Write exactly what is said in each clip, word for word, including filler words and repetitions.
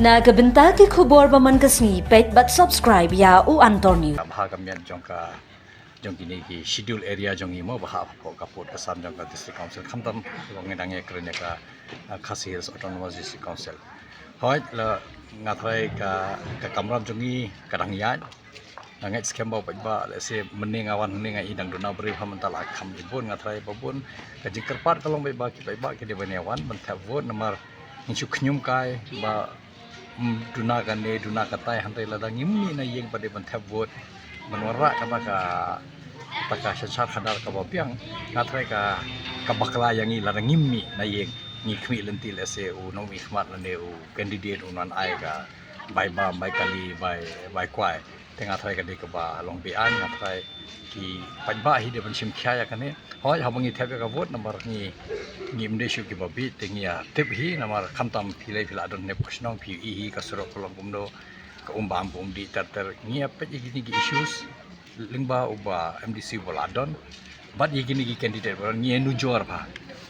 Na ka bynta ki khubor ba man ka sngi, peit bad subscribe ïa U Antor News. Ka bha ka miat jong ka jong kine ki schedule area jong ngi mo ba hap hapoh ka pud ka san jong ka district council khamtam ba ngi dang ïakren ïa ka Khasi Hills Autonomous District Council. Hooid la nga tharai ka ka kamram jong ngi ka dang ïaid. Nga ngeit skhem ba u paidbah lehse mynne nga wan hangne nga i dang duna briew ha mynta la kham i bun nga tharai ba bun. Ka jingkyrpad ka long paidbah ki paidbah ki dei ban ïa wan ban thep vote namar ngin shu khñium kai ba duna kane duna katai hynrei lada ngim mih na ïing ba dei ban thep vote ban wanrah kata ka kata ka synshar khadar kaba biang. Nga tharai ka ka bakla ïa ngi lada ngim mih na ïing ngi khmih lynti lehse u nongmihkhmat lane u candidate un wan ai ka bai bam bai kali bai bai kwai. Te nga tharai ka dei kaba long beaiñ nga tharai ki paidbah hi dei ban shim khia ïa kane. Hooid haba ngi thep ïa ka vote namar ngi ngim dei shuh kiba bieit te ngi ïa tip hi namar khamtam phi lei phi la don hynne ka shnong phi ïohi hi ka surok ka long kumno ka um bam ka um dih ter ter ngi ïa peit ïa kine ki issues lyngba uba MDC uba la don bad ïa kine ki candidate ba don ngi ïa nujor bha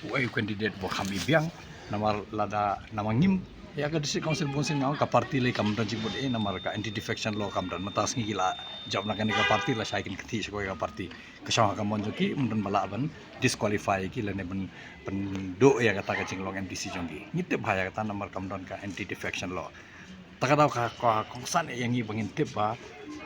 u ai u candidate ba kham i biang namar lada namar ngim ïa ka district council bun sien nga ong ka party lei kam don jingmut eh namar ka anti defection law kam don mynta sngi ki la jop na kane ka party la shai kin kynthih sha kawei ka party ka shong ha ka mon jong ki ym don ba lah ban disqualify ïa ki lane ban pynduh ïa kata ka jinglong MDC jong ki. Ngi tip bha ïa kata namar kam don ka anti defection law. Ta ka daw ka ka kongsan ïa ngi ba ngin tip ba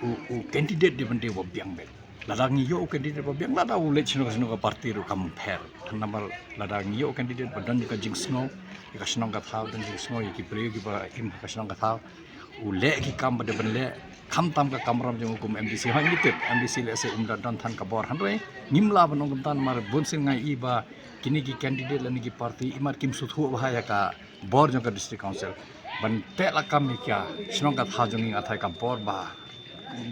u u candidate dei ban dei uba biang beit. Lada ngi ïoh u candidate ba biang lada u leit shano shano ka party ruh kam pher. Tang namar lada ngi ïoh u candidate ba don ka jingsngew ïa ka shnong ka thaw don jingsngew ïa ki briew kiba im ha ka shnong ka thaw. U leh ki kam ba dei ban leh khamtam ka kamram jong u kum MDC ha ngi tip MDC lehse um da don than ka bor hynrei ngim lah ban ong kumta namar bun sien nga i ba kine ki candidate lane ki party imat kim sngewthuh bha ïa ka bor jong ka district council ban teh lakam ïa ka shnong ka thaw jong ngi nga tharai ka bor ba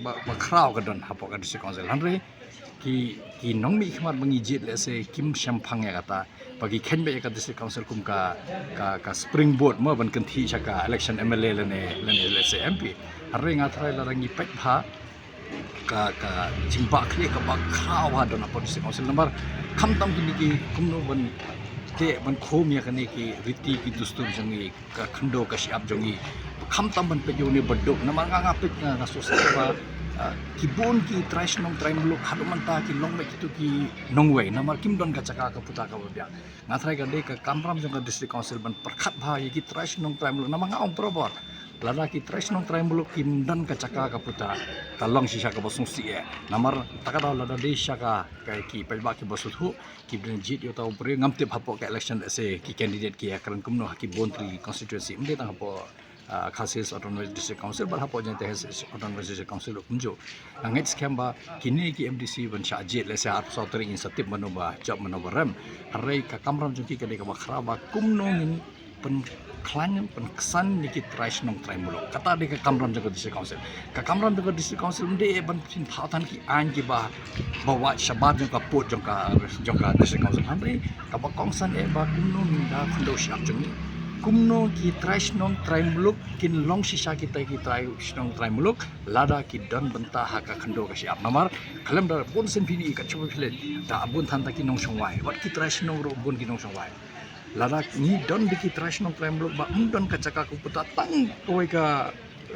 ba khraw ka don hapoh ka district council hynrei ki ki nongmihkhmat ba ngi jied lehse kim shemphang ïa kata ba ki kheiñ beit ïa ka district council kum ka ka ka springboard mo ban kynthih sha ka election MLA lane lane lehse MP. Hynrei nga tharai lada ngi peit bha ka ka jingbah khlieh kaba khraw ha don hapoh district council namar khamtam kine ki kumno ban teh ban khum ïa kane ki riti ki dustur jong ngi ka khyndew ka shyiap jong ngi. Khamtam ban peit ïa une ba duk namar nga nga peit nga nga sngewsih ba ki bun ki trai shnong trai muluk haduh mynta ki long beit kitu ki nongwei namar kim don ka jaka ka puta kaba biang. Nga tharai ka dei ka kamram jong ka district council ban pyrkhat bha ïa ki trai shnong trai muluk namar nga ong barabor lada ki trai shnong trai muluk kim don ka jaka ka puta ka long shisha kaba sngewsih eh namar ta ka daw lada dei sha ka ki paidbah kiba sngewthuh ki brin jied ïa uta u briew ngam tip hapoh ka election lehse ki candidate ki ïakren kumno ha ki bun three constituency ym dei tang hapoh Khasi Hills Autonomous District Council bad hapoh Jaintia Hills Autonomous District Council ruh kumjuh. Nga ngeit skhem ba kine ki MDC ban shah jied lehse arphew saw tarik ngin sa tip mano ba jop mano ba rem. Hynrei ka kamram jong ki ka dei kaba khraw ba kumno ngin pynkhlaiñ pynksan ïa ki trai shnong trai muluk. Kata dei ka kamram jong ka District Council. Ka kamram jong ka District Council ym dei ban pynpaw than ki aiñ kiba ba wad shabar jong ka pud jong ka jong ka District Council. Hynrei kaba kongsan eh ba kumno ngin da khyndew shyiap jong ngi. Kumno ki trai shnong trai muluk kin long shisha kita ki trai shnong trai muluk lada ki don bynta ha ka khyndew ka shyiap. Namar khlem da bun sien phi ïohi ka shu phi leit da bun than ta ki nongshong wai wat ki trai shnong ruh bun ki nongshong wai. Lada ngi don da ki trai shnong trai muluk ba ym don ka jaka ka puta tang kawei ka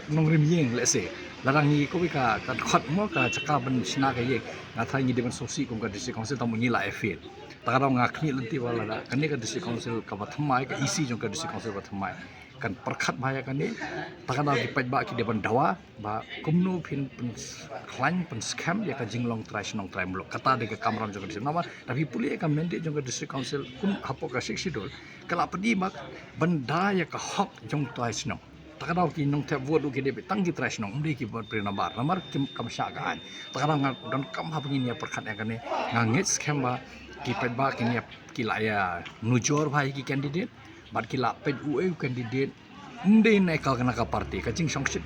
nongrim ïing lehse lada ngi kawei ka ka khot mo ka jaka ban shna ka ïing. Nga tharai ngi dei ban sngewsih kum ka District Council tang ba ngi la ïa fail. Ta ka daw nga khmih lynti ba lada kane ka District Council kaba thymmai ka EC jong ka District Council ba thymmai kan pyrkhat bha ïa kane. Ta ka daw ki paidbah ki dei ban dawa ba kumno phin pynkhlaiñ pynskhem ïa ka jinglong trai shnong trai muluk. Kata dei ka kamram jong ka District namar da phi pule ïa ka mandate jong ka District Council kum hapoh ka Sixth Schedule ka la pyni ba ban da ïa ka hok jong trai shnong. Ta ka daw ki nongthep vote ruh ki dei beit tang ki trai shnong ym dei ki vote briew namar namar kim kam shah ka aiñ. Ta ka daw nga donkam haba ngin ïa pyrkhat ïa kane nga ngeit skhem ba ki paidbah kin ïa ki la ïa nujor bha ïa ki candidate bad ki la peit uei u candidate ym dei na ka na ka party ka jingshongshit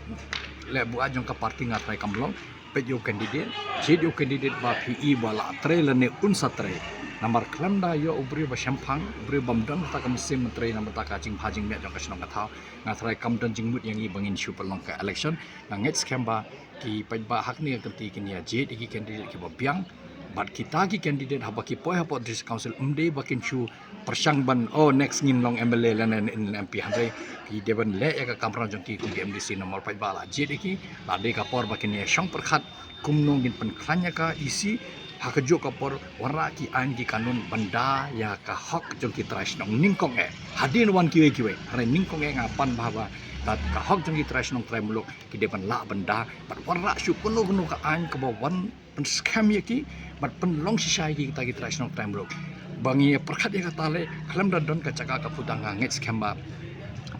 leh buaid jong ka party nga tharai kam long. Peit ïa u candidate jied ïa u candidate ba phi i ba la trei lane un sa trei. Namar khlem da ïoh u briew ba shemphang u briew bym don ta ka mynsiem ban trei namar ta ka jingbha jingmiat jong ka shnong ka thaw. Nga tharai kam don jingmut ïa ngi ba ngin shu pynlong ka election. Nga ngeit skhem ba ki paidbah ha kane ka kynti kin ïa jied ïa ki candidate kiba biang. Bad kita ki candidate haba ki poi hapoh District Council, ym dei ba kin shu pyrshang ban, oh, next ngin long M L A lane ngin M P, hynrei ki dei ban leh ïa ka kamram jong ki kum ki M D C. Namar paidbah la jied ïa ki, la dei ka por ba kin ïa shong pyrkhat kumno ngin pynkhlaiñ ïa ka E C ha kajuh ka por, wanrah ki aiñ ki kanun ban da ïa ka hok jong ki trai shnong nyngkong eh. Hadien wan kiwei kiwei, hynrei nyngkong eh nga pan bha ba ka hok jong ki trai shnong trai muluk ki dei ban lah ban da, bad wanrah shuh kano kano ka aiñ kaba wan pynskhem ïa ki, bad pynlong shisha ïa ki, kita ki trai shnong trai muluk. Ba ngi pyrkhat ïa kata leh, khlem da don ka jaka ka puta, nga ngeit skhem ba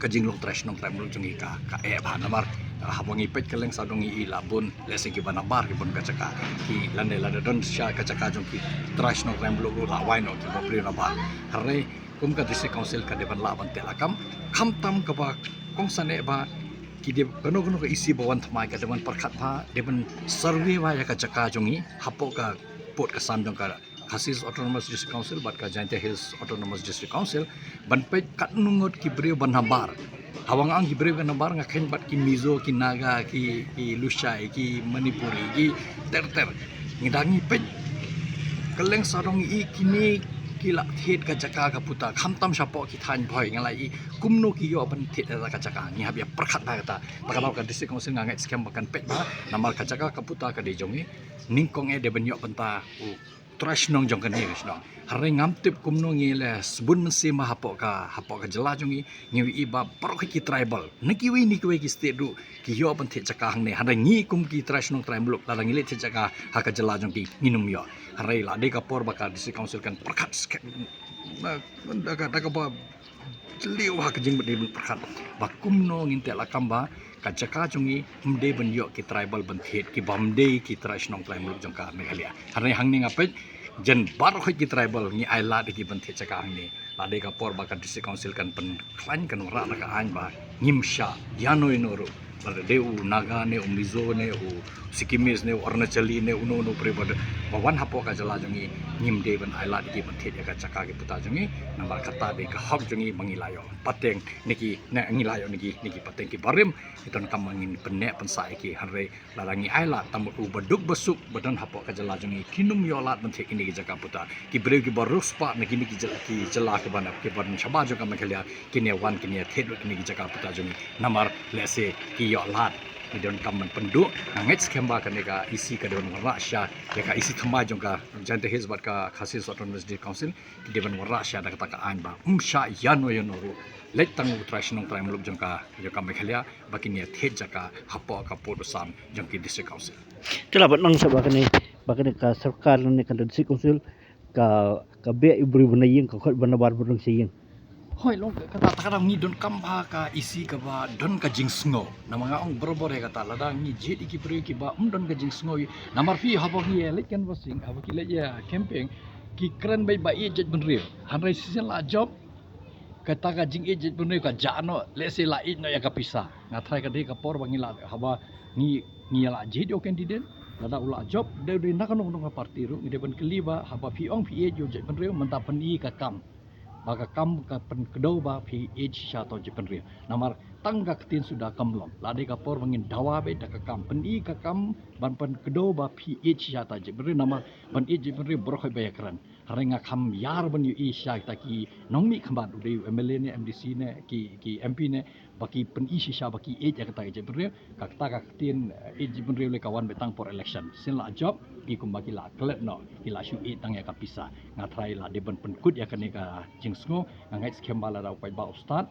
ka jinglong trai shnong trai muluk jong ngi ka, ka eh bha. Namar, ah, haba ngi peit kylleng sawdong ngi i la bun, lehse kiba nabar ki bun ka jaka. Ki lane lada don shisha ka jaka jong ki trai shnong trai muluk ruh la wai noh kiba briew nabar. Hynrei kum ka District Council ka dei ban lah ban teh lakam, khamtam kaba kongsan eh ba ki dei, kano kano ka E C ba wan thymmai ka dei ban pyrkhat bha, dei ban survey bha ïa ka jaka jong ngi hapoh ka pud ka sam jong ka Khasi Hills Autonomous District Council bad ka Jaintia Hills Autonomous District Council, ban peit katno ngut ki briew ba nabar. Haba nga ong ki briew ba nabar, nga kheiñ bad ki Mizo, ki Naga, ki, ki Lushai, ki Manipuri, ki ter ter. Ngi da ngi peit kylleng sawdong ngi i kine ki la thied ka jaka ka puta, khamtam shapoh ki thaiñ Bhoi, nga la i kumno ki ïoh ban thied ïa ka jaka. Ngi hap ïa pyrkhat bha kata. Ba ka daw ka District Council nga ngeit skhem ba kan peit bha, namar ka jaka ka puta ka dei jong ngi. Nyngkong eh dei ban ïoh bynta u trai shnong jong kane ka shnong. Hynrei ngam tip kumno, ngi la sbun mynsiem hapoh ka, hapoh ka jylla jong ngi, ngi i ba baroh ki tribal na kiwei na kiwei ki state ruh ki ïoh ban thied jaka hangne. Hynrei ngi kum ki trai shnong trai muluk, lada ngi leit thied jaka ha ka jylla jong ki, ngin ym ïoh. Hynrei la dei ka por ba ka District Council kan pyrkhat skhem, na, da ka, da kaba jylliew ha ka jingmut, dei ban pyrkhat ba kumno ngin teh lakam ba ka jaka jong ngi ym dei ban ïoh ki tribal ban thied, kiba ym dei ki trai shnong trai muluk jong ka Meghalaya. Hynrei hangne nga peit, jan baroh ki tribal ngi ai lad ïa ki ban thied jaka hangne. La dei ka por ba ka District Council kan pynkhlaiñ, kan wanrah da ka aiñ ba ngim shah ïano ïano ruh. Lada dei u Naga ne u Mizo ne u Sikkimese ne u Arunachali ne uno uno u briew ba wan hapoh ka jylla jong ngi, ngim dei ban ai lad ïa ki ban thied ïa ka jaka ka puta jong ngi. Namar kata dei ka hok jong ngi ba ngi la ïoh pateng na ki, na, ngi la ïoh na ki, na ki pateng kiba rim. Ngi donkam ba ngin pynneh pynsah ïa ki, hynrei lada ngi ai lad, tang ba u baduk basuk ba don hapoh ka jylla jong ngi kin ym ïoh lad ban thied kine ki jaka puta. Ki briew kiba riewspah na kine ki jylla, ki jylla kiba na, kiba shabar jong ka Meghalaya, kin ïa wan, kin ïa thied lut kine ki jaka puta jong ngi. Namar lehse ki ïoh lad. Ngi donkam ban pynduh. Nga ngeit skhem ba kane ka E C ka dei ban wanrah shisha, ïa ka E C thymmai jong ka Jaintia Hills bad ka Khasi Hills Autonomous District Council, ki dei ban wanrah shisha da kata ka aiñ ba ym shah ïano ïano ruh, leit tang u trai shnong trai muluk jong ka, jong ka Meghalaya, ba kin ïa thied jaka hapoh ka pud u sam jong ki District Council. Te la ba nang sa ba kane, ba kane ka sorkar lane ka District Council ka, ka beh ïa u briew ba na ïing, ka khot ba nabar ba don sha ïing. Hooid, long kata, kata ngi donkam bha ka E C kaba don ka jingsngew. Namar nga ong barabor ïa kata, lada ngi jied ïa ki briew kiba ym don ka jingsngew. Namar phi, haba ngi ïa leit canvassing, haba ki leit ïa campaign, ki kren beit ba ïeit jaitbynriew. Hynrei shisien la jop, kata ka jingïeit jaitbynriew ka jah noh, lehse la ïeit noh ïa ka pisa. Nga tharai ka dei ka por ba ngi la, haba ngi, ngi la jied ïa u candidate, lada u la jop, dei, dei na kano kano ka party ruh, ngi dei ban kylli ba, haba phi ong phi ïeit ïa u jaitbynriew, mynta pyni ka kam. Ba ka kam ka pynkdew ba phi ïeit shisha ïa u jaitbynriew. Namar tang ka ktien suda kam long. La dei ka por ba ngin dawa beit da ka kam. Pyni ka kam ban pynkdew ba phi ïeit shisha ïa u jaitbynriew. Namar ban ïeit jaitbynriew baroh hi ba ïakren. Hynrei nga kham ïar ban ïohi shisha kita ki nongmihkhmat, u dei u M L A ne, M D C ne, ki, ki M P ne, ba ki pyni shisha ba ki ïeit ïa kata ka jaitbynriew. Ka kata ka ktien, eh, ïeit jaitbynriew lei ka wan beit tang por election. Shisien la jop, ki kumba ki la klet noh, ki la shu ïeit tang ïa ka pisa. Nga tharai la dei ban pynkut ïa kane ka jingsngew. Nga ngeit skhem ba lada u paidbah u stad,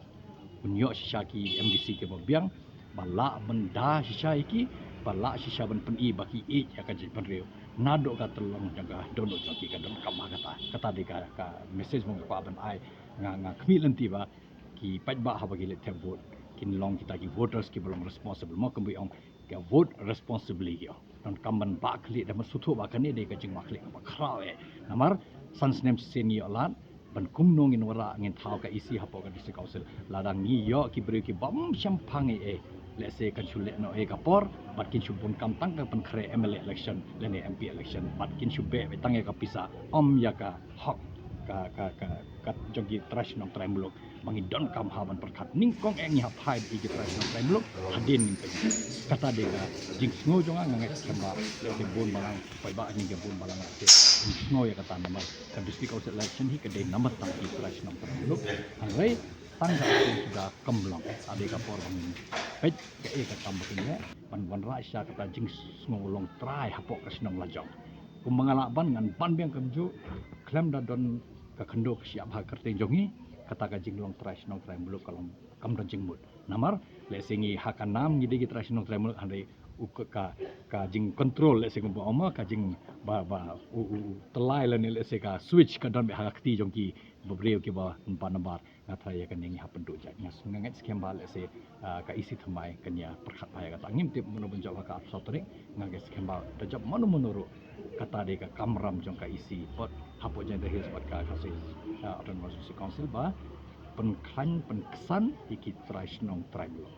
un ïoh shisha ki M D C kiba biang, ba lah ban da shisha ïa ki, ba lah shisha ban pyni ba ki ïeit ïa ka jaitbynriew. Naduh ka tyllong jong ka dohnud jong ki, ka donkam ha kata. Kata dei ka, ka message ba nga kwah ban ai. Nga, nga khmih lynti ba ki paidbah haba ki leit thep vote, kin long kita ki voters kiba long responsible. Mo kumba ong, ki vote responsibly ki ong. Donkam ban bah khlieh, da ban sngewthuh ba kane dei ka jingwah khlieh kaba khraw eh. Namar san snem shisien ngi ïoh lad, ban kumno ngin wanrah, ngin thaw ka E C hapoh ka District Council. Lada ngi ïoh ki briew ki bym shemphang ei ei, lehse kan shu leh noh ei ka por, bad kin shu bun kam tang ka pynkhreh M L A election lane M P election, bad kin shu beh beit tang ïa ka pisa, ym ïa ka hok. ka ka ka jong ki trai shnong trai muluk ba ngi donkam ha ban pyrkhat. Nyngkong eh ngi hap phai ïa ki trai shnong trai muluk hadien ngi peit. Kata dei ka jingsngew jong nga, nga ngeit skhem ba lehse bun balang paidbah ngi ka bun balang lehse jingsngew ïa kata namar ka district council election hi ka dei namar tang ki trai shnong trai muluk. Hynrei tang ka atu suda kam long, ka dei ka por ba ngi peit kaei ka kam ba kin leh ban wanrah sha kata jingsngew long trai hapoh ka shnong lajong. Kumba nga lah ban ngan ban biang kumjuh khlem da don ka khyndew ka shyiap ha ka kyrteng jong ngi, kata ka jinglong trai shnong trai muluk ka long kam don jingmut. Namar lehse ngi ha ka nam ngi dei ki trai shnong trai muluk, hynrei u ka ka, ka jingcontrol lehse kumba ong ma ka jing ba ba u, u, u tyllai lane lehse ka switch ka don beit ha ka kti jong ki ba briew kiba ba nabar. Nga tharai ïa kane ngi hap pynduh jait. Nga s-, nga ngeit skhem ba lehse, ah, ka E C thymmai kan ïa pyrkhat bha ïa kata. Ngim tip mano ban jop ha ka arphew saw tarik. Nga ngeit skhem ba da jop mano mano ruh kata dei ka kamram jong ka E C bad hapoh Jaintia Hills bad ka Khasi, ah, Autonomous District Council ba pynkhlaiñ pynksan ïa ki trai shnong trai muluk.